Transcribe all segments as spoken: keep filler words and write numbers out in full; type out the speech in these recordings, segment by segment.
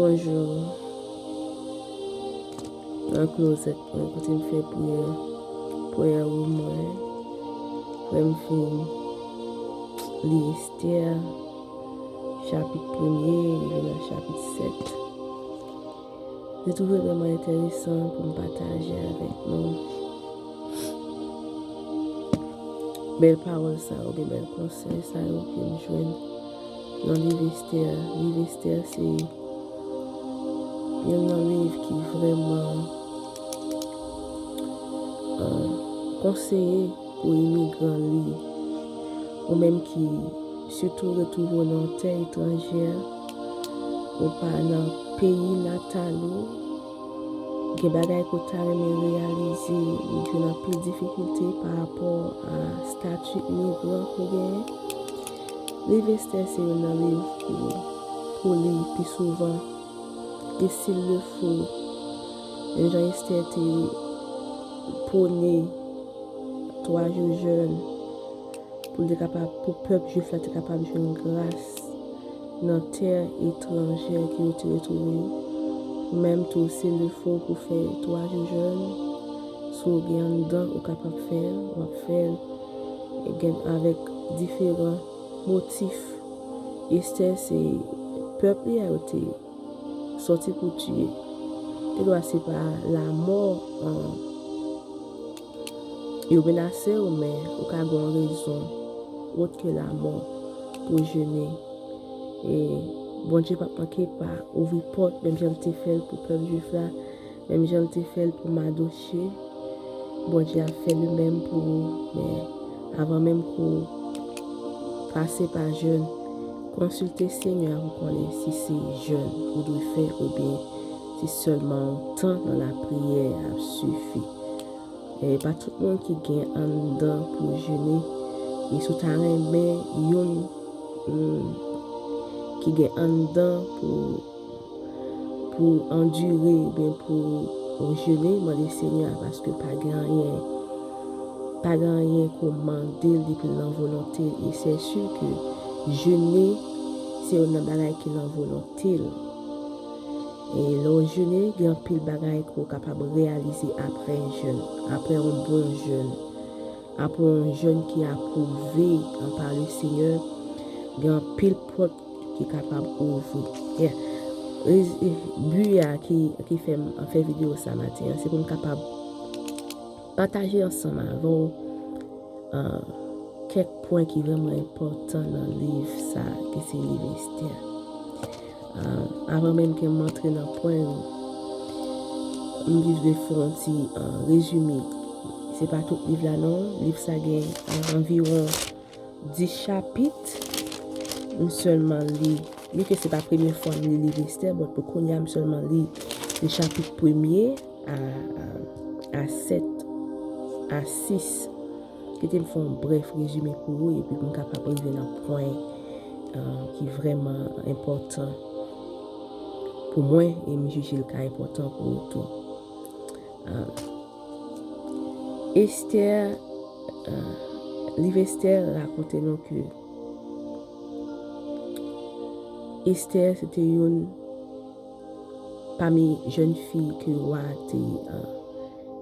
Bonjou. Nan klozèt mwen, kote m fè priyè, priyè ou mwen, prè m fin li Estè, chapit premye, rive nan chapit sèt. Mwen twouve vrèman enteresan pou m pataje avèk nou bèl pawòl sa yo, oubyen bèl konsèy sa yo ke m jwenn nan liv Estè a. Liv Estè a se youn nan liv ki vrèman, euh, konseye pou imigran li, ou menm ki sitou retwouve w nan yon tè etranjè, ou pa nan peyi natal ou, gen bagay ke w ta renmen reyalize, ou jwenn anpil difikilte pa rapò a stati imigran ke w genyen. Liv Estè se youn nan liv pou, pou li pi souvan. E s'il le faut, menm jan Estè te pwone twa jou jèn, pou l te kapab, pou pèp jwif la te kapab jwenn gras nan tè etranjè ke yo te retwouve yo. Ou menm tou, s'il le faut, pou fè twa jou jèn, si w gen anndan, ou kapab fè l, w ap fè l, e gen avèk diferan motif. Estè se pèp li a yo te sòti pou tiye. Te dwa se pa lamò, an, yo menase w, men ou ka gen yon rezon wòt ke lamò pou w jene. E Bondye p ap manke pa ouvri pòt, menm jan l te fè l pou pèp jwif la, menm jan l te fè l pou Madoche. Bondye ap fè li menm pou ou, men avan menm ke w pase pa jèn, konsilte Senyè a pou konnen si se jèn ou dwe fè oubyen si sèlman yon tan nan lapriyè ap sifi. E pa tout moun ki gen anndan pou jene. E si w ta renmen youn, mm, ki gen anndan pou, pou andire oubyen pou jene, mande Senyè a, paske pa gen anyen, pa gen anyen ke w mande l depi l nan volonte l. E se si ke jene se youn nan bagay ki nan volonte l. E lè w jene, gen anpil bagay ke w kapab reyalize apre jèn, apre yon bon jèn, apre yon jèn ki apwouve, an, pa le Senyè, gen anpil pòt ki kapab ouvri. Yeah. Rez-, e, bi a ki, ki fè m fè videyo sa maten an, se pou m kapab pataje ansanm avè w, ah, kèk pwen ki vrèman enpòtan nan liv sa, ki se liv Estè. Ah, avan menm ke m antre nan pwen yo, m vle fè yon ti, ah, rezime. Se pa tout liv la non. Liv sa gen, ah, anviwon dis chapit. M sèlman li, byenke se pa premye fwa m li liv Estè, but pou kounye a m sèlman li de chapit premye a, a, a sèt, a sis. Kite m fè yon brèf rezime pou ou, epi pou m kapab rive nan pwen, ah, ki vrèman enpòtan pou mwen, e m jije l ka enpòtan pou ou tou. Ah, Estè, ah, liv Estè rakonte nou ke Estè se te youn pami jèn fi ke wa te, ah,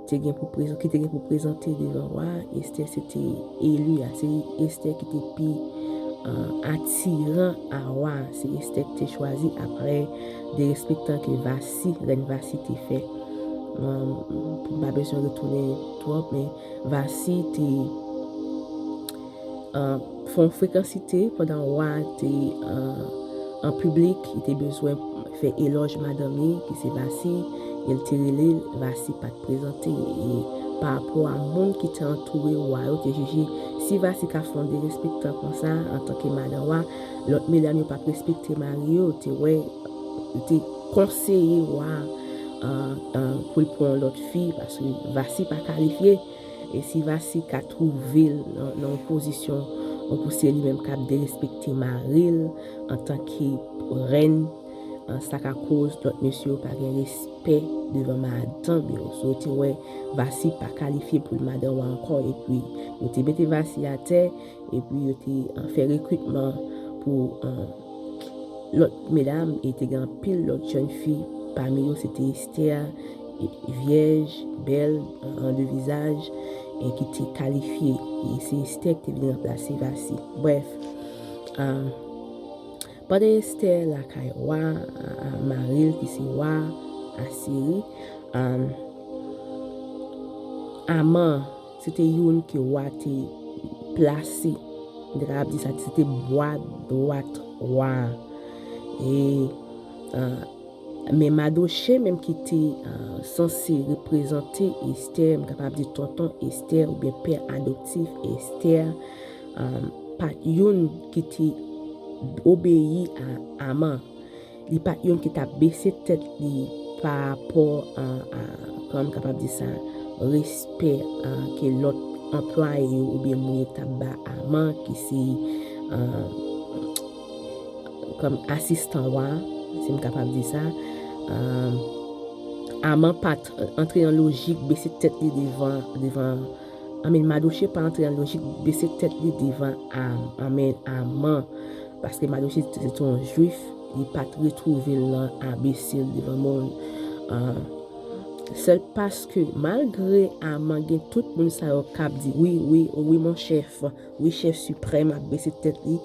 te gen pou prezan-, ki te gen pou prezante devan wa. Estè se te eli a, se Estè ki te pi, ah, atiran a wa. Se Estè ki te chwazi apre derespektan ke Vasi, rèn Vasi te fè. Ah, pou m pa bezwen retounen twòp, men Vasi te, ah, fè yon frekansite pandan wa te, ah, an piblik, li te bezwen fè elòj madanm li, ki se Vasi, e l te rele l, Vasi pa t prezante. E pa rapò a moun ki te antoure wa yo, te jije si Vasi ka fè yon derespektan konsa antanke madanm wa, lòt medam yo p ap respekte mari yo, te wè, yo te konseye wa, ah, ah, pou l pran yon lòt fi, paske Vasi pa kalifye. E si Vasi ka twouve l nan, nan yon pozisyon, yon pou se li menm k ap derespekte mari l antanke rèn, ah, sa ka koz lòt mesye yo pa gen respè devan madanm yo. So, yo te wè Vasi pa kalifye pou l madanm wa ankò, epi yo te mete Vasi atè, epi yo te, ah, fè rekritman pou, ah, lòt medam, e te gen anpil lòt jèn fi, pami yo se te Estè, e, vyèj, bèl, an, an de vizaj, e ki te kalifye. E se Estè ki te vin ranplase Vasti. Brèf, um, pandan Estè lakay wa, a, a, mari l ki se wa Asiri, um, Aman, se te youn ke wa te plase. M te kapab di sa, se te bwa dwat wa a. E, a, men Madoche menm ki te, a, sanse reprezante Estè, m kapab di tonton Estè oubyen pè adoptif Estè, a, pa t youn ki te obeyi a Aman. Li pa t youn ki t ap bese tèt li pa rapò a, a, kòman m kapab di sa, respè, a, ke lòt anplwaye yo oubyen moun yo t ap ba Aman, ki se, a, kòm asistan wa, si m kapab di sa. A, Aman pa t antre nan lojik bese tèt li devan, devan, I mean, Madoche pa antre nan lojik bese tèt li devan Am-, I mean, Aman. Paske Madoche se te yon jwif, li pa t retwouve l nan abese l devan moun. A, sèl paske, malgre Aman gen tout moun sa yo k ap di, wi, wi, wi, mon chèf, wi, chèf siprèm, ap bese tèt li.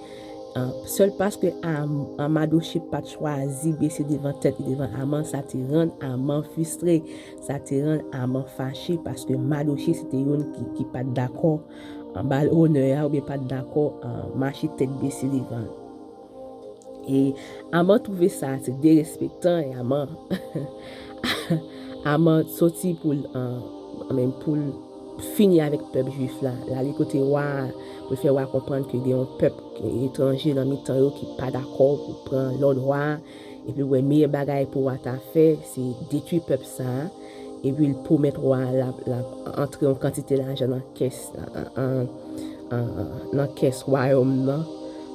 A, sèl paske Am-, a, Madoche pa t chwazi bese devan tèt li devan Aman, sa te rann Aman fristre, sa te rann Aman fache, paske Madoche se te youn ki, ki pa t dakò, a, ba l onè a, oubyen pa t dakò, a, mache tèt bese devan l. E Aman twouve sa se derespektan, e Aman, Aman soti pou l, a, menm pou l fini avèk pèp jwif la. L ale kote wa a, pou l fè wa konprann ke gen yon pèp etranje nan mitan yo ki pa dakò pou pran lòd wa a. Epi, wè, meyè bagay pou wa ta fè, se detwi pèp sa a. Epi, l pwomèt wa a, l ap, l ap antre yon kantite lajan nan kès, an, an, an, nan kès wayòm nan,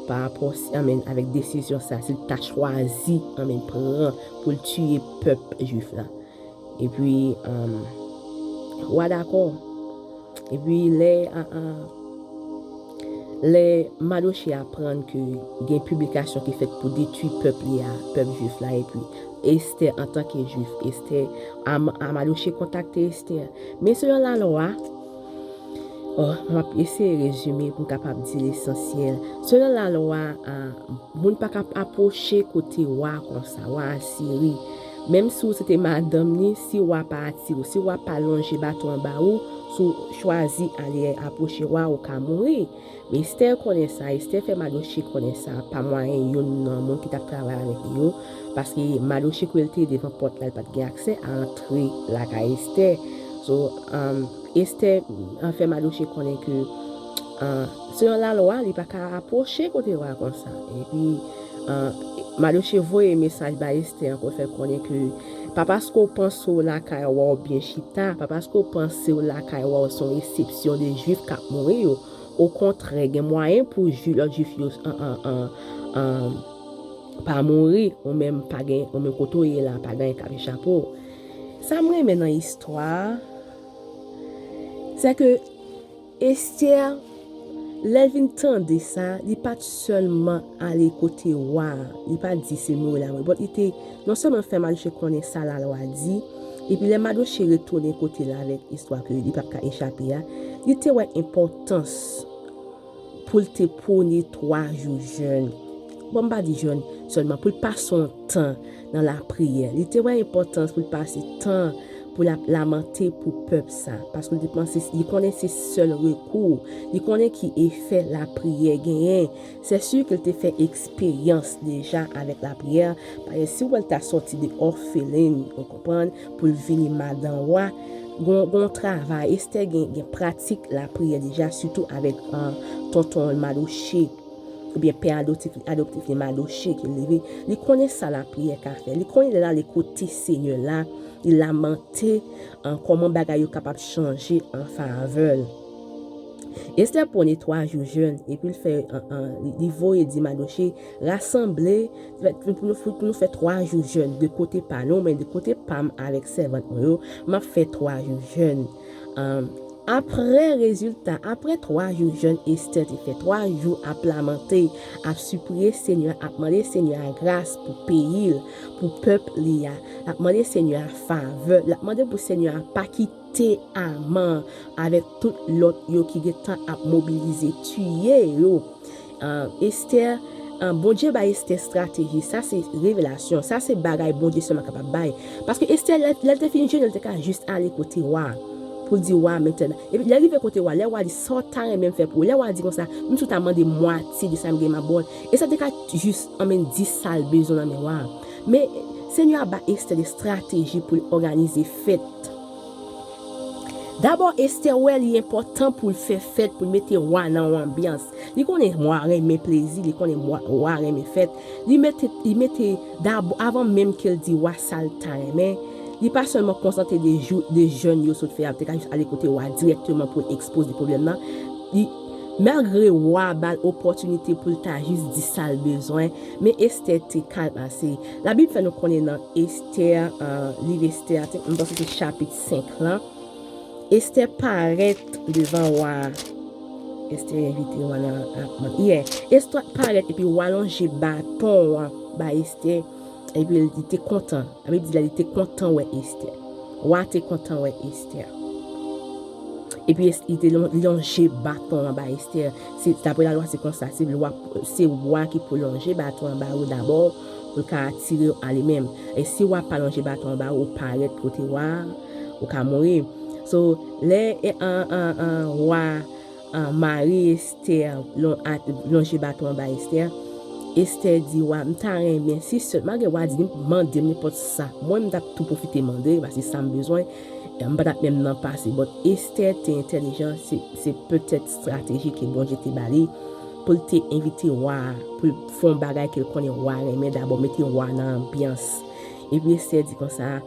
pa rapò, si, I mean, avèk desizyon sa, si l ta chwazi, I mean, pran pou l tiye pèp jwif la. Epi, um, wa dakò. Epi lè, a, a, lè Madoche aprann ke gen piblikasyon ki fèt pou detwi pèp li a, pèp jwif la, epi Estè antanke jwif, Estè, a, a, Madoche kontakte Estè. Men selon lalwa, oh, m ap eseye rezime pou m kapab di lesansyèl. Selon lalwa, a, moun pa ka ap apwoche kote wa konsa, wa Asiri. Menm si w se te madanm li, si wa pa atire w, si wa pa lonje baton an ba ou, si w chwazi ale apwoche wa, ou ka mouri. Men Estè konnen sa, Estè fè Madoche konnen sa, pa mwayen youn nan moun ki t ap travay avèk li yo, paske Madoche kote l te devan pòt la, li pa t gen aksè a antre lakay Estè. So, um, Estè, an, fè Madoche konnen ke, an, selon lalwa, li pa ka apwoche kote wa konsa. Epi, an, Madoche voye mesaj ba Estè ankò, fè l konnen ke pa paske w panse w lakay wa w byen chita, pa paske w panse w lakay wa w se yon esepsyon de jwif k ap mouri yo. Okontrè, gen mwayen pou jwi-, lòt jwif yo, an, an, an, an, pa mouri, ou menm pa gen, ou menm kote w ye la, pa gen anyen k ap echape w. Sa m renmen nan istwa a, se ke Estè, lè l vin tande sa, li pa t sèlman ale kote wa a, li pa t di se mouri l a mouri, but li te non sèlman fè Madoche konnen sa lalwa di, epi lè Madoche retounen kote l avèk istwa ke li p ap ka echape a, li te wè enpòtans pou l te pwone twa jou jèn. Bon, m pa di jèn sèlman, pou l pase yon tan nan lapriyè. Li te wè enpòtans pou l pase tan pou l ap lamante pou pèp sa, paske li te panse, li konnen se sèl rekou, li konnen ki efè lapriyè genyen. Se si ke l te fè eksperyans deja avèk lapriyè, paske si w wè l ta sòti de òfelin, ou konprann, pou l vini madan wa, gon, gon travay, Estè gen, gen pratik lapriyè deja, sitou avèk, an, tonton l Madoche, oubyen pè adoptif, adoptif li Madoche ki leve. Li konnen sa lapriyè ka fè. Li konnen lè l ale kote Senyè la, li lamante, an, kòman bagay yo kapab chanje an favè l. Estè pwone twa jou jèn, epi l fè, an, an, li, li voye di Madoche, rasanble, pou nou, pou nou fè twa jou jèn de kote pa nou, men de kote pa m avèk sèvant mwen yo, m ap fè twa jou jèn. An, Apre rezilta, apre twa jou jèn Estè te fè, twa jou ap lamante, ap sipriye Senyè a, ap mande Senyè a gras pou peyi l, pou pèp li a, l ap mande Senyè a favè, l ap mande pou Senyè a pa kite Aman avèk tout lòt yo ki gentan ap mobilize tiye yo. Estè, Bondye bay Estè estrateji. Sa se revelasyon. Sa se bagay Bondye sèlman kapab bay. Paske Estè, lè l te fin jene, l te ka jis ale kote wa a pou l di wa a, men tèl. Epi lè l rive kote wa a, lè wa a di, "Sa w ta renmen m fè pou ou?" Lè wa a di konsa, "M si w ta mande mwatye de sa m gen, m ap ba w l." Estè te ka jis anmenn di sa l bezwen nan men wa a. Men Senyè a ba Estè de estrateji pou l òganize fèt. Dabò, Estè wè li enpòtan pou l fè fèt, pou l mete wa nan yon anbyans. Li konnen wa renmen plezi, li konnen wa, wa renmen fèt. Li mete, li mete dabò, avan menm ke l di wa sa l ta renmen, li pa sèlman konsantre de jou, de jèn yo sot fè a, te ka jis ale kote wa a dirèkteman pou l ekspoze pwoblèm nan. Li, malgre wa a ba l opòtinite pou l ta jis di sa l bezwen, men Estè te kalm ase. Labib fè nou konnen nan Estè, liv Estè a, m panse se chapit senk lan. Estè parèt devan wa a. Estè envite wa nan ap mande. Yeah. Estè parèt epi wa lonje baton an ba Estè. Epi li te kontan. Labib di la li te kontan wè Estè. Wa te kontan wè Estè. Epi li te lonje baton an ba Estè. Se, dapre lalwa, se konsa. Se lwa, se wa ki pou lonje baton an ba yo dabò pou l ka atire yo a li menm. E si wa pa lonje baton an ba yo, ou parèt kote wa a, ou ka mouri. So, lè an, an, an, wa an, mari Estè lon, a, lonje baton an ba Estè, Estè di wa, "M ta renmen, si sèl, malgre wa di, mande m nenpòt sa. Mwen, m t ap tou pwofite mande, paske sa m bezwen, m pa t ap menm nan pase." But Estè te entèlijan, se, se petèt estrateji ke Bondye te ba li, pou l te envite wa a, pou l fè yon bagay ke l konnen wa a renmen, dabò mete wa a nan anbyans. Epi Estè di konsa,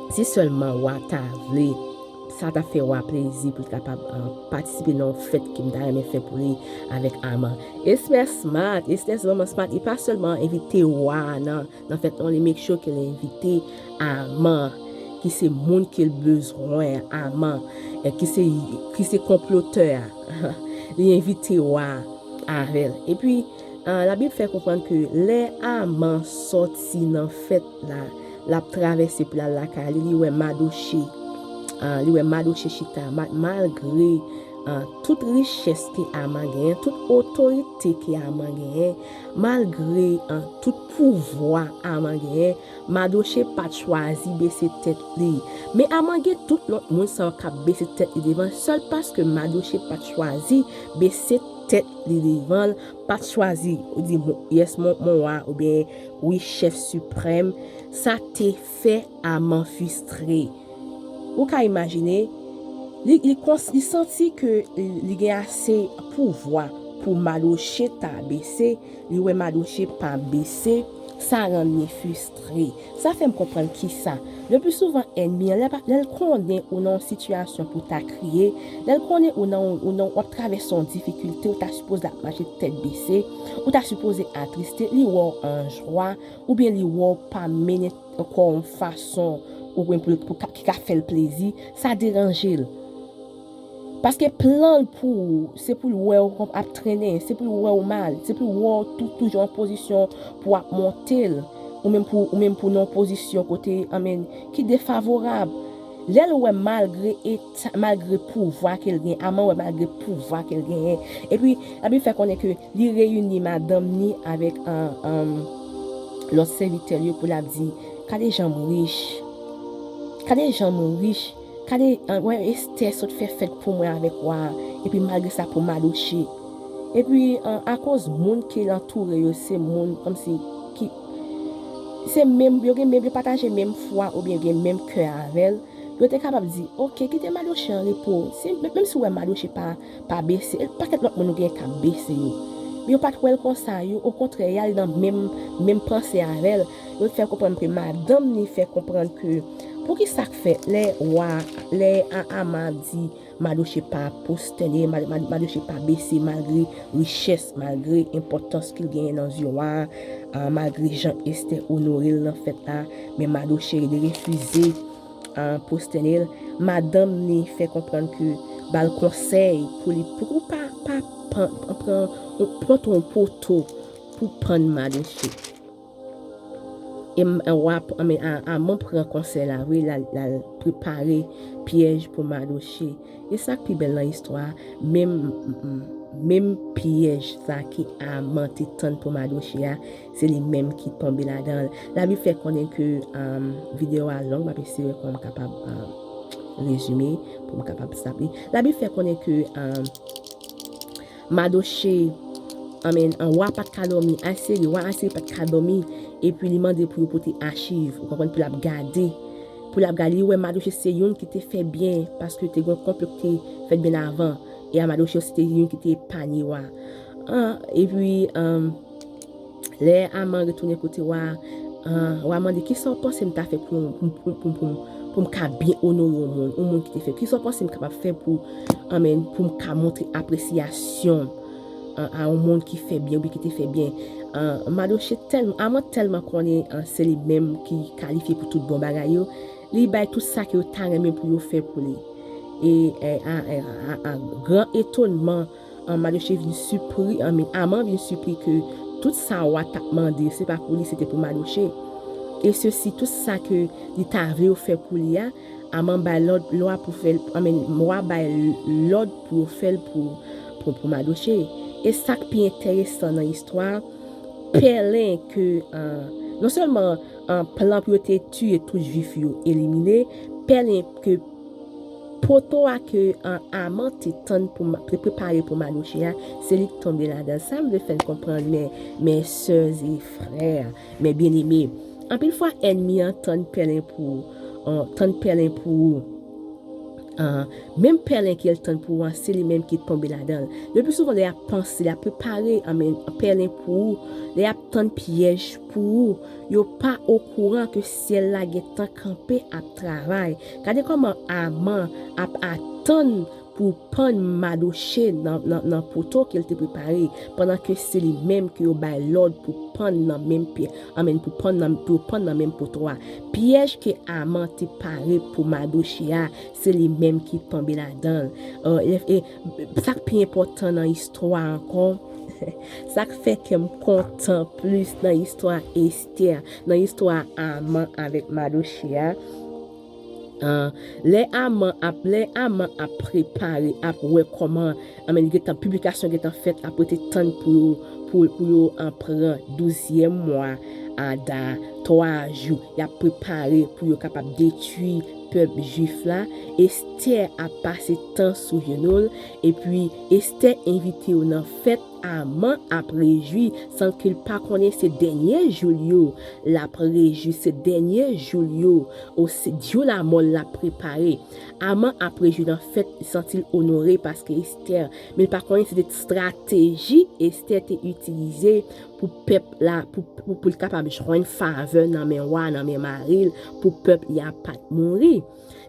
"Si sèlman wa ta vle, sa ta fè wa plezi pou l kapab, uh, patisipe nan yon fèt ke m ta renmen fè pou li avèk Aman." Estè smart, Estè se vrèman smart, li pa sèlman envite wa a nan, nan fèt non, li make sure ke l envite Aman, ki se moun ke l bezwen, Aman, e ki se, ki se konplotè a. Li envite wa a avè l. Epi, uh, Labib fè konprann ke lè Aman sòti nan fèt la, l ap travèse pou l al lakay li, li wè Madoche. Ah, li wè Madoche chita. Ma-, malgre, ah, tout richès ke Aman genyen, tout otorite ke Aman genyen, malgre, ah, tout pouvwa Aman genyen, Madoche pa t chwazi bese tèt li. Men Aman gen tout lòt moun sa yo k ap bese tèt li devan l, sèl paske Madoche pa t chwazi bese tèt li devan l, pa t chwazi, ou di, "Yes, mon, mon wa," oubyen, "Wi, chèf siprèm," sa te fè Aman fristre. Ou ka imajine, li, li kons-, li santi ke li gen ase pouvwa pou Madoche ta bese, li wè Madoche pa bese, sa rann li fristre. Sa fè m konprann kisa. Le pli souvan, ènmi an, lè pa, lè l konnen ou nan yon sitiyasyon pou ta kriye, lè l konnen ou nan, ou nan, w ap travèse yon difikilte, ou ta sipoze ap mache tèt bese, ou ta sipoze atriste, li wè w an jwa, oubyen li wè w pa mennen kò w yon fason, oubyen pou, pou ka, ki ka fè l plezi, sa deranje l. Paske plan l pou ou, se pou l wè w ap trennen, se pou l wè w mal, se pou l wè w tou-, toujou an pozisyon pou w ap monte l, ou menm pou, ou menm pou nan pozisyon kote, anmen, ki defavorab. Lè l wè malgre eta, malgre pouvwa ke l gen, Aman wè malgre pouvwa ke l genyen. Epi, Labib fè konnen ke li reyini madanm ni avèk, an, an, lòt sèvitè l yo pou l ap di, "Gade jan m rich. Gade jan m rich. Gade, an, wè, Estè sot fè fèt pou mwen avèk wa a. Epi malgre sa pou Madoche." Epi, an, akoz moun ke l antoure yo se moun kòmsi ki, se menm, yo gen menm, yo pataje menm fwa oubyen gen menm kè avè l, yo te kapab di, "Oke, kite Madoche an repo." Si, menm si w wè Madoche pa, pa bese, e pakèt lòt moun ou gen k ap bese yo. Men yo pa t wè l konsa, yo, okontrè, y al nan menm, menm panse avè l. Yo fè konprann ke madanm ni fè konprann ke, poukisa k fè lè wa, lè A-, Aman di Madoche pa pwostène, Ma-, Ma-, Madoche pa bese malgre richès, malgre enpòtans ke l genyen nan zye wa a, malgre jan Estè onore l nan fèt la, men Madoche li refize, ah, pwostène l. Madanm ni fè konprann ke ba l konsèy pou li, pou pa, pa pran, pran, pran yon poto pou pann Madoche. E m, e w ap, anmen, a, Aman pran konsèy la, wi, l al, l al prepare pyèj pou Madoche. E sa k pi bèl nan istwa a, menm, menm pyèj sa ke Aman te tann pou Madoche a, se li menm ki tonbe ladan l. Labib fè konnen ke, um, videyo a long, m ap eseye kòman m kapab, um, rezime, pou m kapab stop li. Labib fè konnen ke, um, Madoche, anmen, an, wa pa t ka dòmi, Asiri, wa Asiri pa t ka dòmi, epi li mande pou yo pote achiv, ou konprann, pou l ap gade. Pou l ap gade, li wè Madoche se youn ki te fè byen, paske te gen yon konplo ki te fèt byen avan, e a Madoche se te youn ki te epanye wa. An, epi, an, lè Aman retounen kote wa, an, wa mande, "Kisa w panse m ta fè pou, pou, pou, pou, pou, pou m ka byen onore yon moun, yon moun ki te fè? Kisa w panse m kapab fè pou, anmen, pou m ka montre apresyasyon, an, a yon moun ki fè byen, oubyen ki te fè byen?" An, Madoche tèlman, Aman tèlman konnen, an, se li menm ki kalifye pou tout bon bagay yo, li bay tout sa ke yo ta renmen pou yo fè pou li. E, e, a, a, a, a gran etonman, an, Madoche vin sipri, anmen, Aman vin sipri ke tout sa wa t ap mande, se pa pou li, se te pou Madoche. E sesi, tout sa ke li ta vle yo fè pou li a, Aman bay lòd, lwa pou fè l, anmen, wa bay lòd pou yo fè l pou, pou, pou Madoche. E sa k pi enteresan nan istwa a, pèlen ke, an, non sèlman, an, plan pou yo te tiye tout Jwif yo elimine, pèlen ke poto a ke, an, Aman te tann pou, te prepare pou Madoche a, se li k tonbe ladan l. Sa m vle fè n konprann, mes, mes sœurs et frères, mes bien-aimés. Anpil fwa, ènmi an tann pèlen pou, an, tann pèlen pou ou. An, menm pèlen ke l tann pou ou an, se li menm ki tonbe ladan l. Le pli souvan, lè y ap panse, lè y ap prepare, anmen, pèlen pou ou, lè y ap tann pyèj pou ou, yo pa okouran ke syèl la gentan kanpe ap travay. Gade kòman Aman ap atann pou pann Madoche nan, nan, nan poto ke l te prepare, pandan ke se li menm ke yo bay lòd pou pann nan menm pyè, anmen, pou pann nan, pou yo pann nan menm poto a. Pyèj ke Aman te pare pou Madoche a, se li menm ki tonbe ladan l. An, e, e, sa k pi enpòtan nan istwa a ankò, sa k fè kè m kontan plis nan istwa Estè, nan istwa Aman avèk Madoche a, an, lè Aman ap, lè Aman ap prepare, ap wè kòman, anmen, gentan, piblikasyon gentan fèt, ap rete tann pou yo, pou, pou yo, an, pran douzyèm mwa Ada, twa jou, y ap prepare pou yo kapab detwi pèp Jwif la. Estè ap pase tan sou jenou l, epi Estè envite yo nan fèt Aman ap rejwi, san ke l pa konnen se dènye jou l yo l ap rejwi, se dènye jou l yo, o se jou lamò l l ap prepare. Aman ap rejwi nan fèt, li santi l onore paske Estè, men l pa konnen se te estrateji Estè te itilize pou pèp la, pou, pou, pou l kapab jwenn favè nan men wa, nan men mari l, pou pèp li a pa t mouri.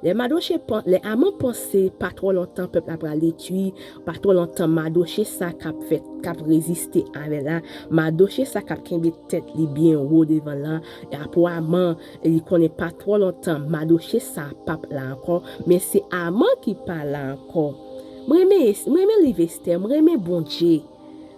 Lè Madoche pan-, lè Aman panse pa twò lontan pèp la pral detwi, pa twò lontan Madoche sa k ap fè, k ap reziste avè l la, Madoche sa k ap kenbe tèt li byen wo devan l lan, e pou Aman, li konnen pa twò lontan Madoche sa p ap la ankò, men se Aman ki pa la ankò. M renmen, m renmen liv Estè, m renmen Bondye.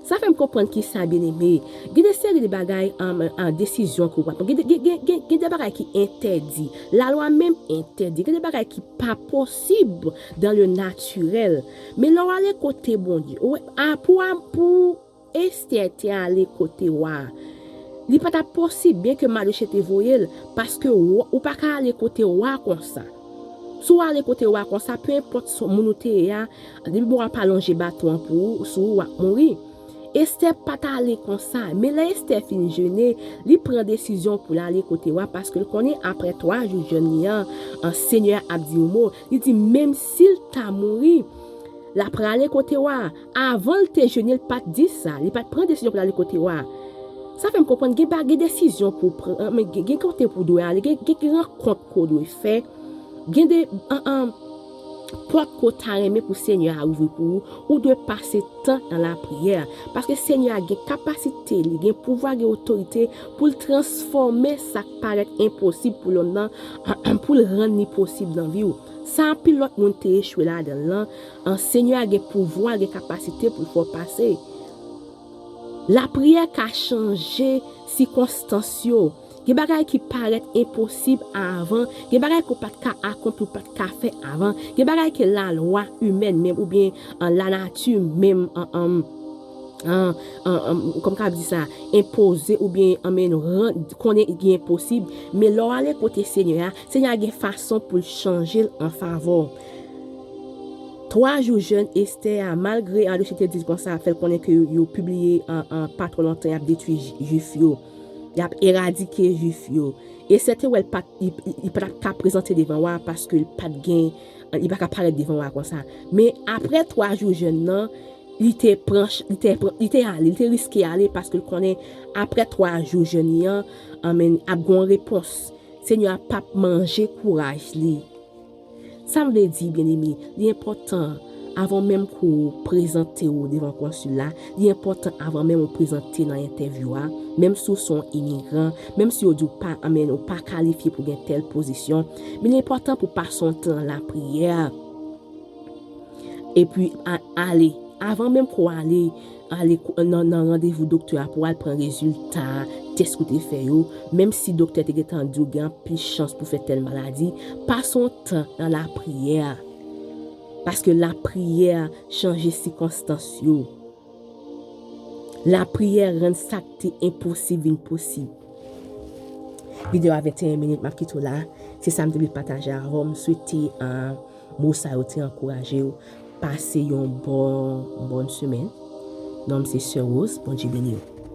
Sa fè m konprann kisa, byeneme. Gen de seri de bagay, an, an, desizyon ke w pral pran. Gen de, gen, gen, gen, gen de bagay ki entèdi. Lalwa menm entèdi. Gen de bagay ki pa posib dans le naturel. Men lè w ale kote Bondye, ou, a, pou, a, pou Estè te ale kote wa a, li pa t ap posib, byen ke Madoche te voye l, paske w, ou pa ka ale kote wa konsa. Si w ale kote wa konsa, pe enpòt moun ou te ye a, depi bon, w ap alonje baton an pou ou, sou ou, w ap mouri. Estè pa t ale konsa, men lè Estè fin jene, li pran desizyon pou l ale kote wa, paske l konnen apre twa jou jèn li an, an, Senyè a ap di yon mo. Li di, menm si l ta mouri, l ap rale kote wa a. Avan l te jene, l pa t di sa. Li pa t pran desizyon pou l ale kote wa a. Sa fè m konprann gen ba-, gen desizyon pou w pran, men gen, gen kote pou w dwe ale, gen, gen, gen rankont ke w dwe fè. Gen de, an, an, pòt ke w ta renmen pou Senyè a ouvri pou ou, ou dwe pase tan nan lapriyè. Paske Senyè a gen kapasite, li gen pouvwa, gen otorite pou l transfòme sa k parèt enposib pou lòm nan, pou l rann li posib nan vi w. Sa anpil lòt moun te echwe ladan l lan, an Senyè a gen pouvwa, gen kapasite pou l fè w pase. Lapriyè ka chanje sikonstans yo. Gen bagay ki parèt enposib avan, gen bagay ke w pa t ka akonpli, w pa t ka fè avan, gen bagay ke lalwa imèn menm, oubyen an lanati menm, an, an, an, an, kòm ka di sa, enpoze oubyen anmenn rann konnen li enposib, men lè w ale kote Senyè a, Senyè a gen fason pou l chanje l an favè w. Twa jou jèn Estè a, malgre Andochite te di l konsa, fè l konnen ke yo, yo pibliye an, an pa twò lontan y ap detwi Jwif yo, y ap eradike Jwif yo. Estè te wè l pa t, li, li, li pa t ap ka prezante devan wa paske l pa t gen, li pa ka parèt devan wa konsa. Men apre twa jou jèn nan, li te pran, li te pran, li te ale, li te riske ale paske l konnen apre twa jou jèn li an, anmen, ap gen yon repons. Senyè a p ap manje kouraj li. Sa m vle di, byeneme, li enpòtan avan menm ke w prezante w devan konsil la, li enpòtan avan menm ou prezante nan entèvyou a, menm si w se yon imigran, menm si yo di w pa, anmen, ou pa kalifye pou gen tèl pozisyon, men li enpòtan pou w pase yon tan nan lapriyè. Epi, a, ale. Avan menm ke w ale, ale nan, nan randevou doktè a pou w al pran rezilta tès ke w te fè yo, menm si doktè te gentan di w gen anpil chans pou fè tèl maladi, pase yon tan nan lapriyè. Paske lapriyè chanje sikonstans yo. Lapriyè rann sa k te enposib vin posib. Videyo a venteyen minit, m ap kite w la. Se sa m te vle pataje avè w. M swete, ah, mo sa yo te ankouraje w. Pase yon bon, bòn semèn. Non m se Sè Rose. Bondye beni w.